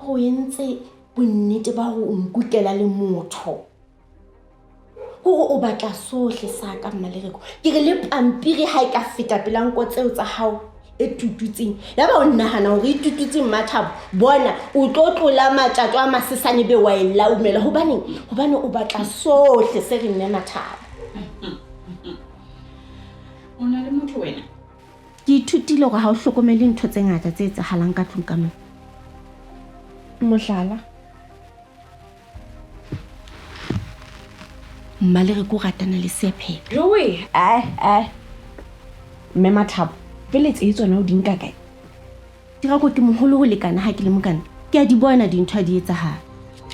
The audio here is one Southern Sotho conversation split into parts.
Go entse bonnete ba go nkukela le motho gore o batla sohle sa ka mmalereko ke re le pampiri ga e ka feta pela nko tseo tsa gago e tututseng ya ba o nagana gore e tututseng mathabo bona o tlo tlola matšato a masesane be wa e laumela gobaneng gobane o batla sohle se re mme mathabo o na le motho wena Ke ithutile hore ha o hlokomele ntho tse ngata tse etsahalang ka tlung ka mona. Mohlala, Mmalereko o ratana le Sephephe. Joey, ae, ae. Mme Mathabo, pele tse tsona o di nka kae? Tirako ke moholo ho lekana ha ke le mokana. Ke a di bona dintho ha di etsahala.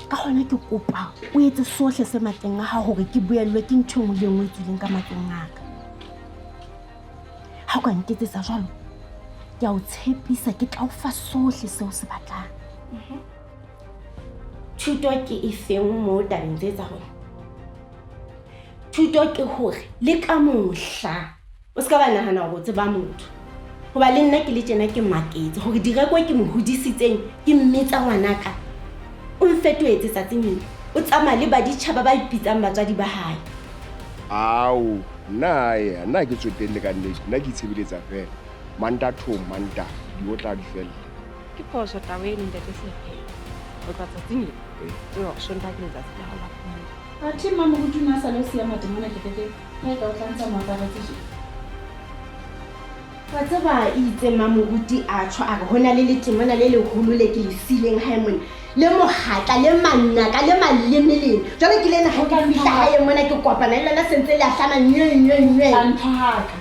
Ka hona ke kopa o etse sohle se matleng a hao hore ke boellwe ke ntho e nngwe le e nngwe e tswileng ka matlong a ka. Ha o ka nketsetsa jwalo, ke a o tshepisa ke tla o fa sohle seo o se batlang. Thuto ke e feng mo tabeng tse tsa rona? Thuto ke hore le ka mohla o se ka ba nahana hore o tseba motho. Hoba le nna ke le tjena ke maketse hore Direko ke mo hodisitseng ke mmitsa ngwanaka o mfetohetse tsatsing lena. O tsamaya le baditjhaba ba ipitsang batswadi ba hae. Ao, nna ae, nna ha ke tsotelle ka nnete, nna ke itshebeletsa feela. Manta thong, manta, di otla di fella. Ke phoso taba eno ntate Sephele. Ho tloha tsatsing le, tseba hore Sontaha ke letsatsi la hao la phomolo. Athe Mmamoruti o ne a sa lo siya matemona kerekeng, ha eka o tla ntse a mo aparetse tje. Wa tseba itse Mmamoruti a tjho a re ho na le letemona le leholo le ke le siileng hae mona, le mohatla, le manaka, le malemeleme. Jwale ke lena ha ke fihla hae mona ke kopana le lona se ntse le ahlama nywe nywe nywe. Tla nthohaka.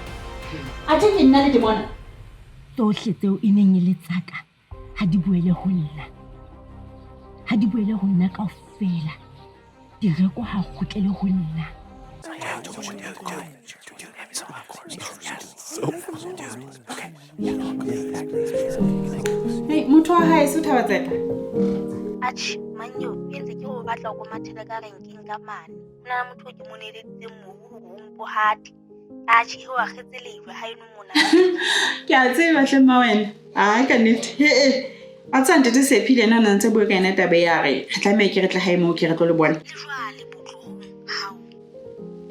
Athe ke nna letemona? Tsohle tseo e neng e le tsa ka ha di boele ho nna. Ha di boele ho nna kaofela. Direko ha kgutlele ho nna. Hey, motho wa hae se o thaba tseka. Atjhe, mang eo ke ntse ke o batla o mathela ka renkeng ka mane. Ho na le motho o ke mo neeleditseng mobu hore o mpohate. Atjhe, he o akgetse lejwe ha eno mona. Ke a tseba hle mma wena. Ai ka nnete. He e. A tsa ntate Sephi le ena o ne a ntse bua ka yona taba ya re re tlameha ke re tle hae moo ke re tlo le bona. Le jwale botlohong hao.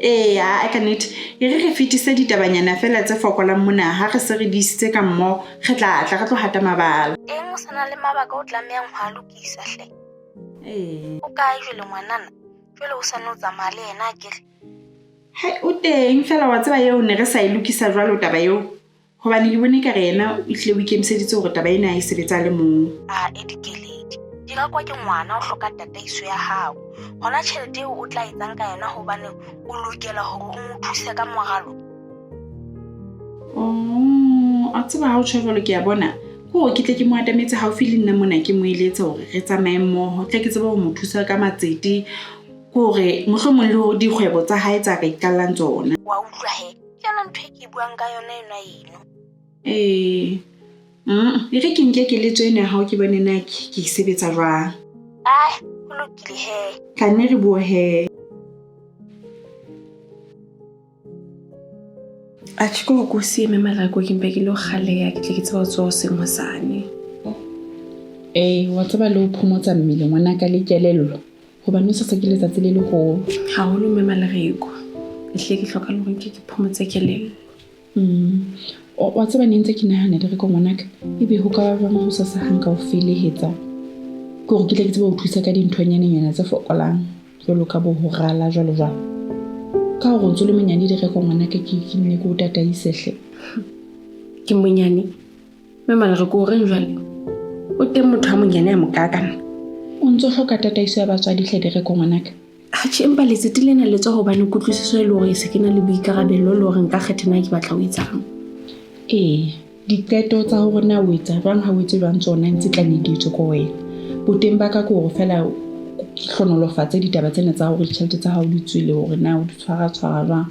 Ee, a ka nnete. E re re fetise ditabanyana feela tse fokolang mona ha re se re di isitse ka mmoho re tla tla re tlo hata mabala. Teng o sa na le mabaka o tlamehang ho a lokisa hle. Ee. O kae jwale ngwanana? Jwale o sa no tsamaya le yena akere? Hai, o teng fela wa tseba eo ne re sa e lokisa jwalo taba eo. Hobane ke bone ekare yena o hlile o ikemiseditse hore taba ena a e sebetsa a le mong. A e Dikeledi, di rakwa ke ngwana o hloka tataiso ya hao. Hona tjhelete eo o tla etsang ka yona hobane o lokela hore o mo thuse ka moralo? Oh, a tseba ha o tjho jwalo ke a bona. Ke hore ke tle ke mo atametse haufi le nna mona ke mo eletse hore re tsamaye mmoho. Tle ke tsebe ho mo thusa ka matsete. Ke hore mohlomong le hore dikgwebo tsa hae tsa ka iqallang tsona. Wa utlwa he, ke yona ntho e ke buang ka yona enwa eno. Ee. E re ke nke keletso ena ya hao ke bone na ke e sebetsa jwang. Ai, ho lokile he. Tla nne re bue he. Atjhe ke hore ke o siye mme Mareko ke mpe ke lo kgaleha ke tle ke tsebe ho tsoha hoseng hosane. Ee, wa tseba le ho phomotsa mmele ngwanaka le kelello. Hobane hosasa ke letsatsi le leholo. Haholo mme Malereko. Ehlile ke hloka le hore nke ke phomotse kelello. Wa tseba ne ntse ke nahana Lereko ngwanaka, ebe ho ka ba jwang hosasa ha nka o felehetsa? Ke hore ke tle ke tsebe ho thusa ka dinthonyanenyana tse fokolang jwalo ka bo ho rala jwalo jwalo. Ka hore o ntso le monyane Lereko ngwanaka ke ke nne ke o tataise hle. Ke monyane? Mme Malereko o reng jwale? O teng motho a monyane a mokakana. O ntso hloka tataiso ya batswadi hle Direko ngwanaka. Atjhe, empa letsete lena le tswa hobane kutlwisiso e le hore se ke na le boikarabello le hore nka kgetha na ke batla ho etsang. Ee, diqeto tsa hore na o etsa jwang ha o etse jwang tsona ntse tla ne di etswe ko wena. Boteng ba ka ke hore feela ke hlonolofatse ditaba tsena tsa hore ditjhelete tsa hao di tswile hore na o di tshwara tshwara jwang.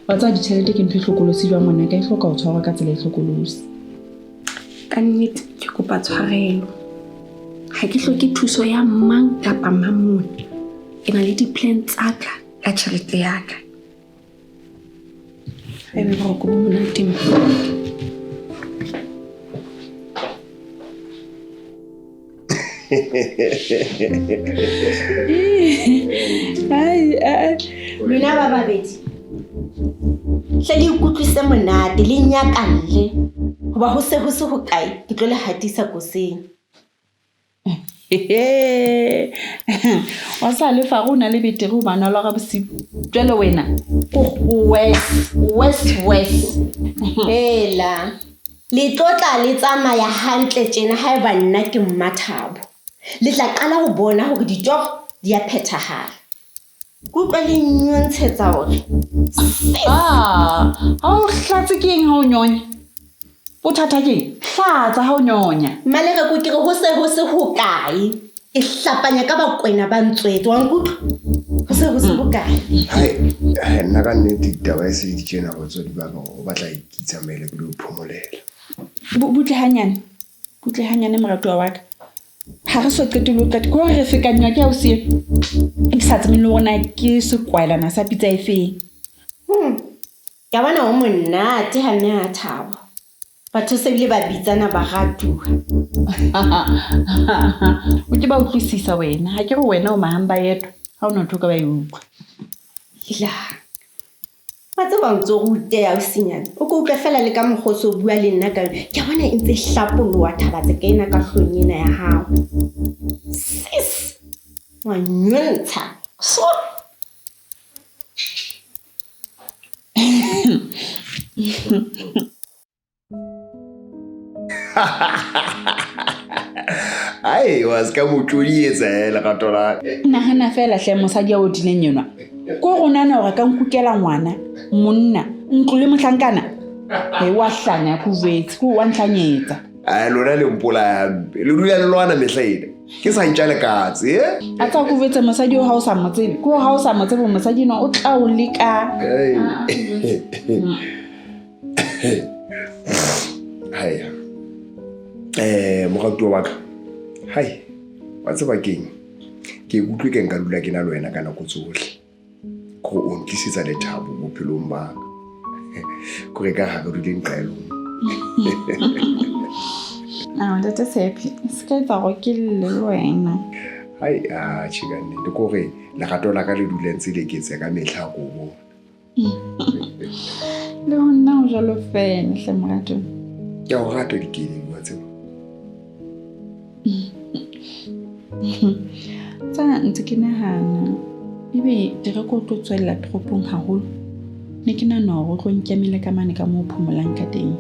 Wa tseba ditjhelete ke ntho e hlokolosi jwang ngwanaka, e hloka ho tshwarwa ka tsela e hlokolosi. Ka nnete ke kopa tshwarelo. Ha ke hloke thuso ya mang kapa mang mona. Ke na le di-plan tsa ka ka tjhelete ya ka. Haebe boroko bo monate mo. Lona ba babedi hle le ikutlwise monate le nyakalle hoba ho se ho se hokae ke tlo le hatisa koseng. Wa sa le faro o na le betere hobane a lora bosiu. Jwale wena Wes, wes, wes. Hela. Le tlo tla le tsamaya hantle tjena haeba nna ke Mmathabo. Le tla qala ho bona hore ditoro di a phethahala. Ke utlwa le nyontshetsa hore Ah, ha o hlatse ke eng ha o nyonya? Bothata ke eng? Hlatsa ha o nyonya. Mmalereko ke re ho se ho se hokae. Ke hlapanya ka bakwena ba ntswetse wa nkutlwa. Ho se ho se hokae. Hai, hai, nna ka nnete ditaba e se di tjena batswadi ba ka o batla ke itsamaele ke lo phomolela. Butle hanyane. Butle hanyane moratuwa wa ka. Ha re so qete le ho qeta. Ke hore re fekanywa ke ausi eno. Ke sa tsebeng le hore na ke sekwaelana sa pitsa e feng. Ke a bona ho monate ha mme a thabo. Batho se bile ba bitsana baratuwa. O ke ba utlwisisa wena. Ha ke re wena o mahamba yetwa. Ha o na ntho o ka ba e utlwa. Ila. Wa tseba o ntso ruteha ausinyana. O ko utlwe feela le ka mokgwa o so bua le nna ka yona. Ke a bona e ntse e hlapoloha thabatse ka ena ka hlong ena ya hao. Sis! Wa nyontsha. So! Ai, wa se ka mo tjodietsa eh, lerato la. Nahana feela hle mosadi ya otileng enwa. Ko go nahana hore a ka nkukela ngwana, monna, ntlo le mohlankana. He wa hlanya ke o jwetse, ke wa ntlhanyetsa. Ai, lona le mpolaya hampe. Le dula le lwana mehla ena. Ke sa ntja le katse, eh? A tsa ko jwetse mosadi o ha o sa mo tsebe. Ke ha o sa mo tsebe mosadi enwa o tla o leka. Ai. Hai. Moratuwa wa ka. Hai. Wa tseba keng? Ke ikutlwe ke nka dula ke na le wena ka nako tsohle. Kore o ntlisetsa lethabo bophelong ba ka. Kore ka ha re dule nqa e le nngwe. Ah, ntate Tshepi, se ka etsa hore ke lle le wena. Hai, ah, tjhe ka nnete. Kore lerato la ka le dula ntse le eketseha ka mehla ha ke o bona. Le ho nna ho jwalo feela hle morato. Ke a o rata Dikedi, wa tseba. Tsa ntse ke nahana ebe Direko o tlo tswella toropong haholo. Ne ke nahana hore o tlo nkemele ka mane ka moo o phomolang ka teng.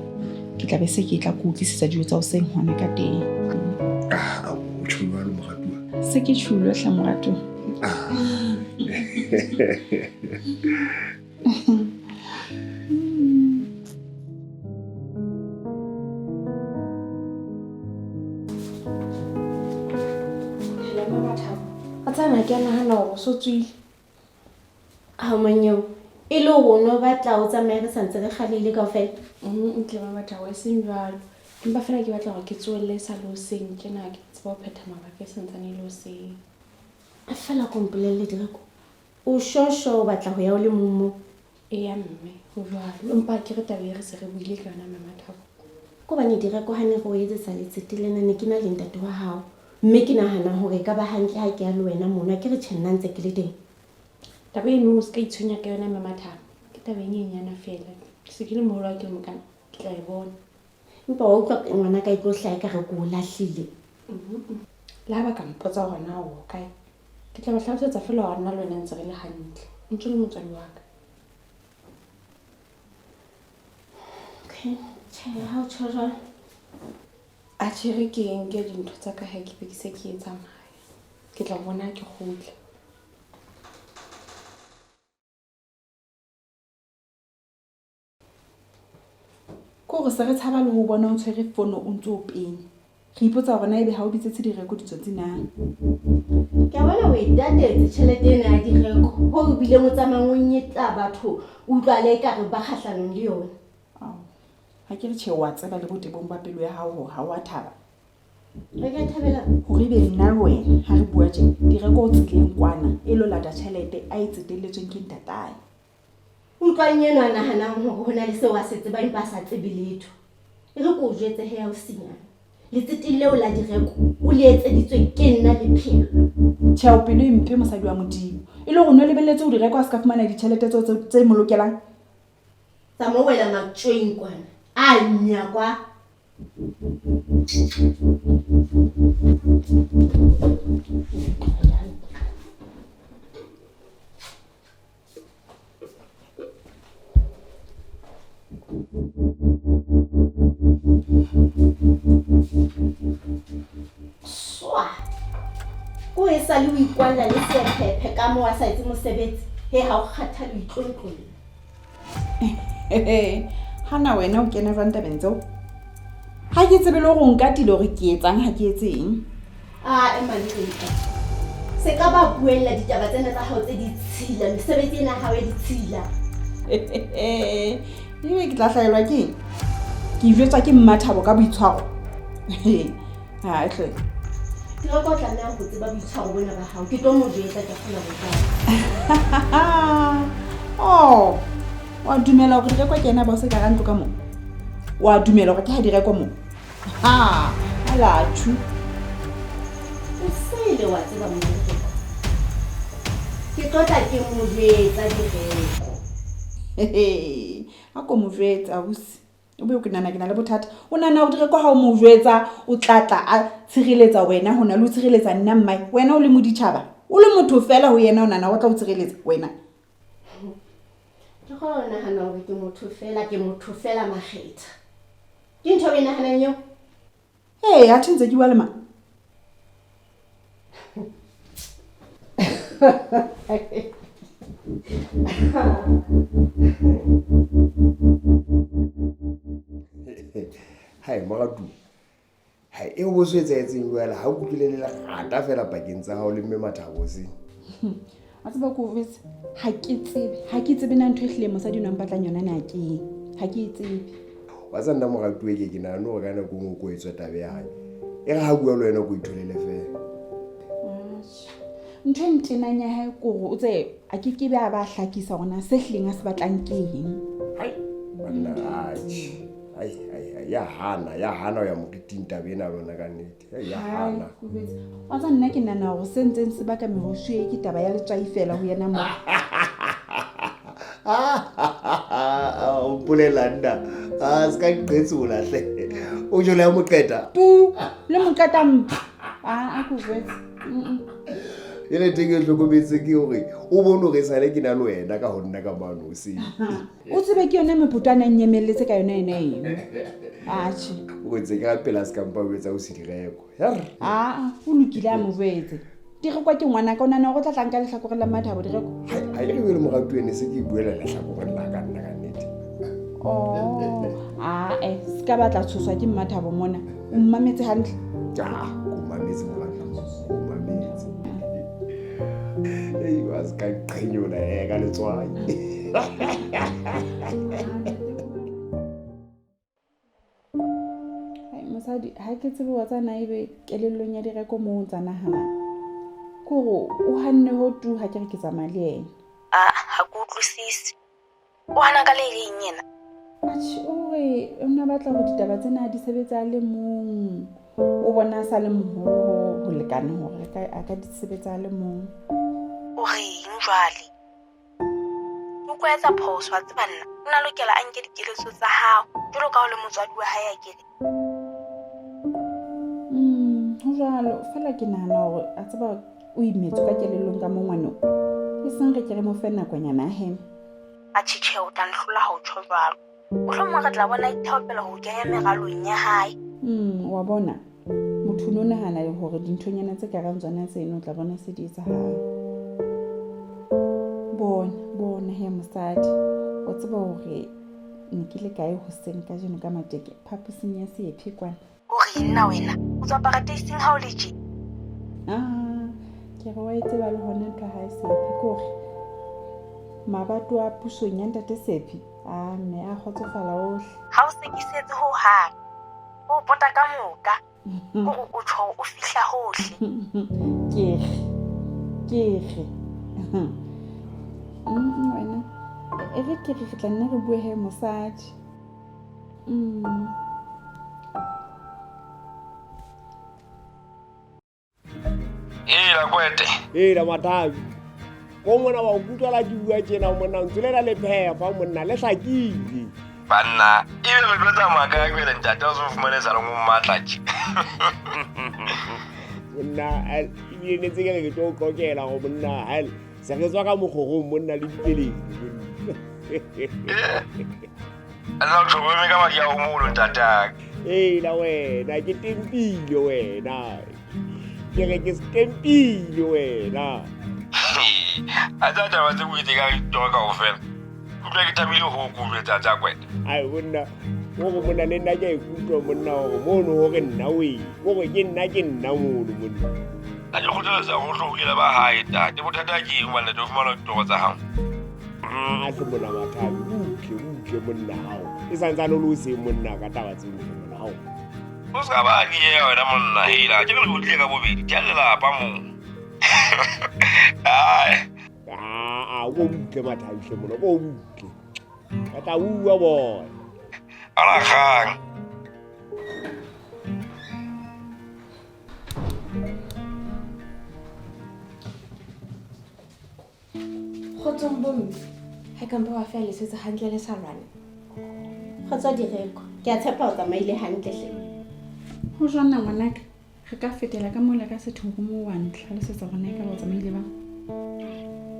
Ke tla be se ke tla ke utlwisisa dijo tsa hoseng hona ka teng. Ah, o tjho jwalo moratuwa. Se ke tjhulo hle moratuwa. Ah. Wa tseba ke a nahana hore o so tswile. Ha monyeo, e le hore o no batla o tsamaye re santse re kgalehile kaofela. Ntle Mmathabo, e seng jwalo. Empa feela ke batla hore ke tsoelle e sa le hoseng tjena ke tseba ho phetha mabaka e santsane e le hoseng. Feela ko mpolelle Direko. O sure o batla ho ya o le mong moo? Eya mme, ho jwalo. Empa ke re taba e re se re buile ka yona mme Mathabo. Ko hobane Direko ha ne re o etsetsa letsete lena ne ke na le ntate wa hao. Mme ke nahana hore e ka ba hantle ha ke ya le wena mono. Akere tjhe nna ntse ke le teng. Taba eno o se ka itshwenya ka yona mme Mathabo. Ke taba e nyenyana feela. Ke se ke le moholo ha ke le mokana, ke tla e bona. Empa wa utlwa ngwana ka e tlo hlaha ekare ke o lahlile. Le ha ba ka mpotsa hore na o kae, ke tla ba hlalosetsa feela hore nna le wena ntse re le hantle. O ntso le motswadi wa ka. Okay, tjhe, ha o tjho jwalo. Atjhe, re ke nke dintho tsa ka ha ke be ke se ke tsamaya. Ke tla o bona ha ke kgutla. Ke hore se re tshaba le ho bona o tshwere fono o ntse o penya. Re ipotsa hore na ebe ha o bitsetse direko ditsotsi na. Ke a bona o e tatetse tjhelete ena ya direko hoo o bileng o tsamayang o nyetla batho o utlwale ekare ba kgahlanong le yona. Ao, ha ke re tjhe wa tseba le botebong ba pelo ya hao hore ha o a thaba. Re ka thabela hore ebe nna le wena ha re bua tje direko o tseleng kwana e lo lata tjhelete a e tsetelletsweng ke ntatae. Utlwang enwa a nahanang hore ho na le seo a se tsebang empa a sa tsebe letho. E re ke o jwetse he ausinyana, letsete leo la direko o le etseditswe ke nna le Phello. Tjhe, o pelo e mpe mosadi wa Modimo. E le hore o ne o lebelletse ho direko a se ka fumana ditjhelete tseo tse mo lokelang? Tsamao wela matjoing kwana. A nya kwa. Swa. Ko e sa le o ikwalla le sephephe ka moo a sa etse mosebetsi, he ha o kgathale o itlontlolla. Hana wena o kena jwang tabeng tseo? Ha ke tsebe le hore o nkatile hore ke etsang ha ke etse eng. A ema le reka. Se ka ba buella ditaba tsena tsa hao tse ditshila, mesebetsi ena ya hao e ditshila. Ebe ke tla hlahelwa ke eng? Ke jwetswa ke Mmathabo ka boitshwaro. Ha hle. Tireko o tlameha ho tseba boitshwaro bona ba hao. Ke tlo mo jwetsa ke kgona ho jwang. Oh. Wa dumela hore Direko ke yena boss ka ntlo ka mo? Wa dumela hore ke ha Direko mo? Ha, ala chu. O sele wa tseba mo Direko. Ke tlo tla ke mo jwetsa Direko. A ko mo jwetsa ausi. O be o ke nahana ke na le bothata. O nahana hore Direko ha o mo jwetsa o tla tla a tshireletsa wena hona le ho tshireletsa nna mmae. Wena o le moditjhaba. O le motho fela ho yena o nahana o tla o tshireletsa wena. Ke kgona ho nahana hore ke motho fela, ke motho fela Makgetha. Ke ntho e o e nahanang eo? Ee, athe ntse ke bua le mang? Hai moratuwa, hai eo bo se etsahetseng jwale ha o kutlwile le lerata fela pakeng tsa hao le mme Mathabo se. Wa tseba ko jwetse, ha ke tsebe, ha ke tsebe na ntho e hlileng mosadi enwa a mpatlang yona na ke eng. Ha ke e tsebe. Wa tseba nna moratuwa ke ke nahane hore ka nako e nngwe ko etswa taba ya hae. E re ha bua le wena ko itholele fela. Atjhe. Ntho e ntenang ya hae ke hore o tse a ke ke be a ba hlakisa hore na se hlileng a se batlang ke eng. Hai, banna atjhe. Ai, ai, ai, ya hana, ya hana ho ya moriting taba ena lona ka nnete. Ai, ya hana. Wa tseba nna ke nahana hore se ntseng se baka merusu e ke taba ya letswai fela ho yena mo. O mpolela nna. Ah, se ka nqetsola hle. O jole ya moqeta. Tu, le moqeta mpa. Ah, a ko jwetse. Ele teng e hlokometse ke hore o bone hore esale ke na le wena ka ho nna ka mano o seng. O tsebe ke yona meputso a nang nyemelletse ka yona ena eno. Atjhe. O ntse ke rapela se ka mpa o etsa o se direko. Herr. Ah, o lokile a mo jwetse. Direko ke ngwana ka o nahana hore o tla tla nka lehlakoreng la Mmathabo Direko. Ha ke re le moratuwa ene se ke buela lehlakoreng la ka nna ka nnete. Oh, ah eh, se ka batla tshoswa ke Mmathabo mona. O mmametse hantle? Ja, o mmametse moratuwa. O mmametse. Ei, wa se ka qhenyola eh ka letswai. Hai, mosadi, ha ke tsebe wa tsana ebe kelellong ya Direko moo o tsa nahana. Ke hore o hanne ho tu ha ke re ke tsamaya le yena. Ah, ha ke utlwisise. O hana ka le reng yena? Atjhe, o re o ne a batla hore ditaba tsena di sebetse a le mong. O bona a sa le moholo ho lekane hore a ka di sebetsa a le mong. O reng jwale? O utlwa etsa phoso, wa tseba nna. O na lokela a nke dikeletso tsa hao jwalo ka o le motswadi wa hae akere. Ho jwalo, fela ke nahana hore a tseba o imetswe ka kelellong ka mo ngwaneng. E seng re ke re mo fe nakonyana a heme. Atjhe tjhe, o tla nhlola ha o tjho jwalo. Mohlomong re tla bona ithaopela ho kenya meralong ya hae. Wa bona. Motho o no nahana hore dinthonyana tse ka rang tsona tseno o tla bona se di etsahala. Bona, bona he mosadi, o tseba hore ne ke le kae hoseng kajeno ka matjeke phaposing ya Seephe kwana. O reng nna wena? O tswa parateising ha o le tje? Ah, ke re wa e tseba le hona ntho ya hae Seephe ke hore mabato a pusong ya ntate Seephe a mme a kgotsofala ohle. Ha o sekisetse hohang. O pota ka moka. Kore o tjho o fihla hohle. Ke re, ke re. Wena, e re ke re re tla nna re bue he mosadi. Ela kwete. Ela Mathabi. Ko mona wa kutlwala ke bua tjena monna ntse le le phefa monna le hlakile. Banna, ebe re tlo tsamaya ka kwele ntate o se fumane sa le mo matla tje. Monna ebile ne tse ke re ke tlo kokela go monna hal se re tswa ka mogorong monna le dikeledi monna. Nna o tlhokomele ka madi a o molo ntataka. Ela wena ke tempile wena. Ke re ke stempile wena. A tsa taba tse buetse ka ditoro kaofela. Utlwa ke thabile ho ko jwetsa tsa kweta. Ai monna, gore monna le nna ke a ikutlwa monna gore mono gore nna oe, gore ke nna ke nna mono monna. A ke kgothaletsa go hlokolela ba hae tate. Bothata ke eng hobane o fumana ditoro tsa hao? A hle monna Mathabi, utle utle monna hao. E santsane o le o seng monna ka taba tseo monna hao. O se ka ba dieha wena monna hela ke re le utlile ka bobedi ke a lelapa moo. Ai. Aa, o utle Mathabi hle monna, o utle. Ka tla bua bona. Ala kgang. Kgotsong bomme, ha ka mpa wa fela le setse hantle le sa lwane. Kgotso Direko, ke a tshepa o tsamaile hantle hle. Ho jwang na ngwanaka? Re ka fetela ka mola ka sethong moo wa ntlhalosetsa hore na ekaba o tsamaile bang.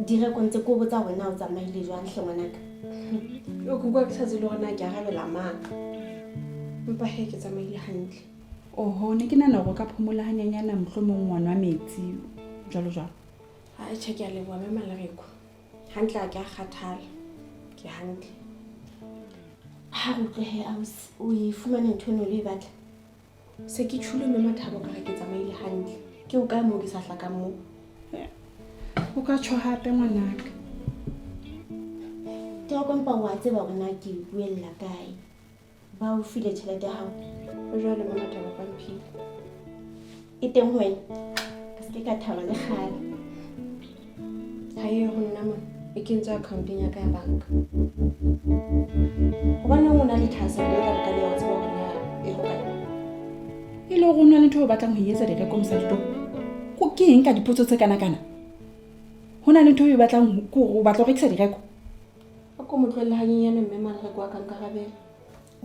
Direko ntse ke o botsa hore na o tsamaile jwang hle ngwanaka. Yo ke utlwa ke sa tsebe hore na ke arabela mang. Empa he ke tsamaile hantle. Oho, ne ke nahana hore o ka phomola hanyenyana mohlomong wa nwa metsi jwalo jwalo. A tjhe ke a leboha mme Malereko. Hantle ha ke a kgathala. Ke hantle. Ha re utlwe he ausi, o e fumane ntho eno o le e batla? Se ke tjholo mme Mathabo ka re ke tsamaile hantle. Ke o kae moo ke sa hlakang moo? O ka tjho hape ngwanaka. Toko empa wa tseba hore na ke buella kae. Ba o file tjhelete ya hao? Jwale mme Mathabo ba mphile. E teng ho wena? Ka se ke ka thaba le kgale. Ha e ho nna mona. E kentswe accounteng ya ka ya banka. Hobaneng o na le thahasello e kanakana ya ho tseba hore na e hokae? E le hore o na le ntho o batlang ho e etsa Direko mosadi to. Ko ke eng ka dipotso tse kanakana? Ho na le ntho e batlang ko o batla ho rekisa Direko? A ko mo tlohelle hanyenyane mme Malereko a ka nkarabela.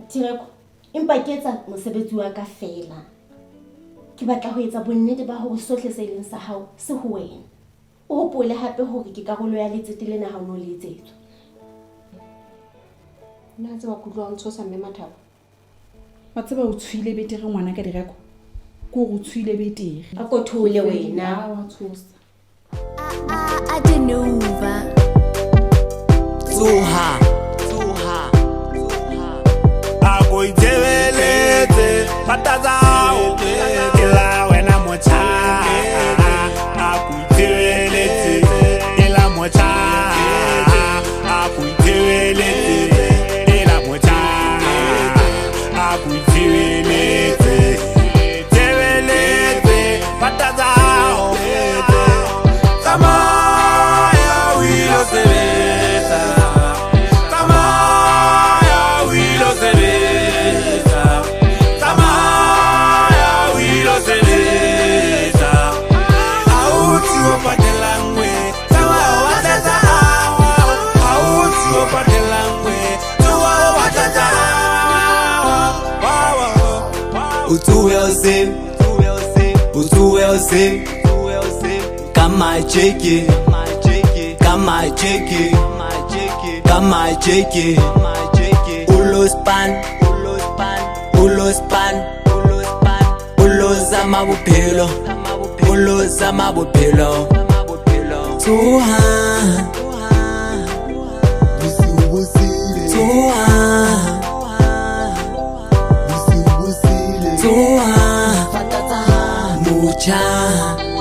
Direko, empa ke etsa mosebetsi wa ka feela. Ke batla ho etsa bonnete ba hore sohle se leng sa hao se ho wena. O hopole hape hore ke karolo ya letsete lena ha o no le etsetswa. Nna tseba kutlwa o ntshosa mme Mathabo. Wa tseba o tshohile betere ngwana ka Direko. Ke hore o tshohile betere. A ko thole wena. Wa tshosa. A Denova. Tsoha, tsoha, a ko itshebeletse thata tsa hao ke la wena motjha. A ko itshebeletse ke la motjha. A ko itshebeletse ke la motjha. A ko itshebeletse tshebeletse thata tsa hao. Tsamaya o ilo sebetsa. Tsamaya o ilo sebetsa. Tsamaya o ilo sebetsa. Ha o tswe o patelang we. Tsamaya o batla tsa hao. Ha o tswe o patelang we. Tsamaya o batla tsa hao. O tsohe hoseng, o tsohe hoseng, ka matjeke, ka matjeke, ka matjeke. O lo span, o lo span, o lo span, o lo zama. zama bophelo o lo zama bophelo tsoha tsoha tsoha motjha.